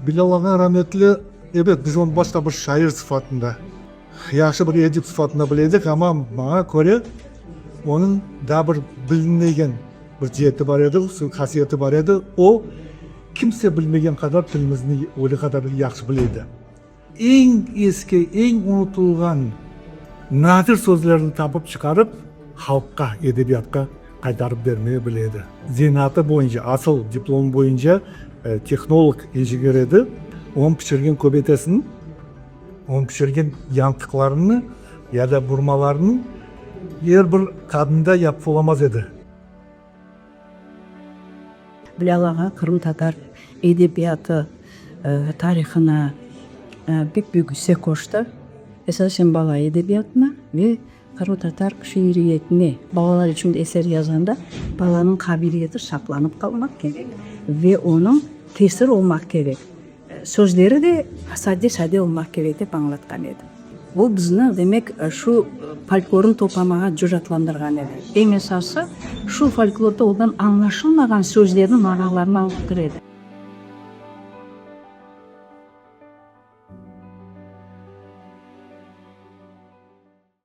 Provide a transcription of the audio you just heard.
Bilâl ağa rametli, ebet, biz onı başta bir şair sıfatında, yahşı bir edip sıfatında bile edik, amma maña köre, onıñ daa bir bilinmegen bir cieti bar edi, hasiyeti bar edi, o, kimse bilmegen qadar tilimizni öyle qadar yahşı bile edi. Eñ eski, eñ unutılğan nadir sözlerni tapıp çıqarıp, halqqa, edebiyatqa qaytarıp bermege bile edi. Zenaatı boyunca, asıl diplomı boyunca tehnolog, injener edi. Onıñ pişirgen köbetesiniñ, onıñ pişirgen yantıqlarını ya da burmalarını er bir qadında yapıp olamaz edi. Bilâl ağa qırımtatar edebiyatı tarihına pek büyük isse qoştı, esasen bala edebiyatına ve qırımtatar şiiriyetine. Balalar içün eser yazğanda balanıñ qabiliyeti saqlanıp qalmaq kerek ve onıñ tesir olmaq kerek. Sözleri de sade-sade olmaq kerek, dep añlatqan edi. O bizni, demek, şu folklornı toplamağa cüratlandırğan edi. Eñ esası, şu folklorda olğan añlaşılmağan sözlerniñ manalarını añlatır edi.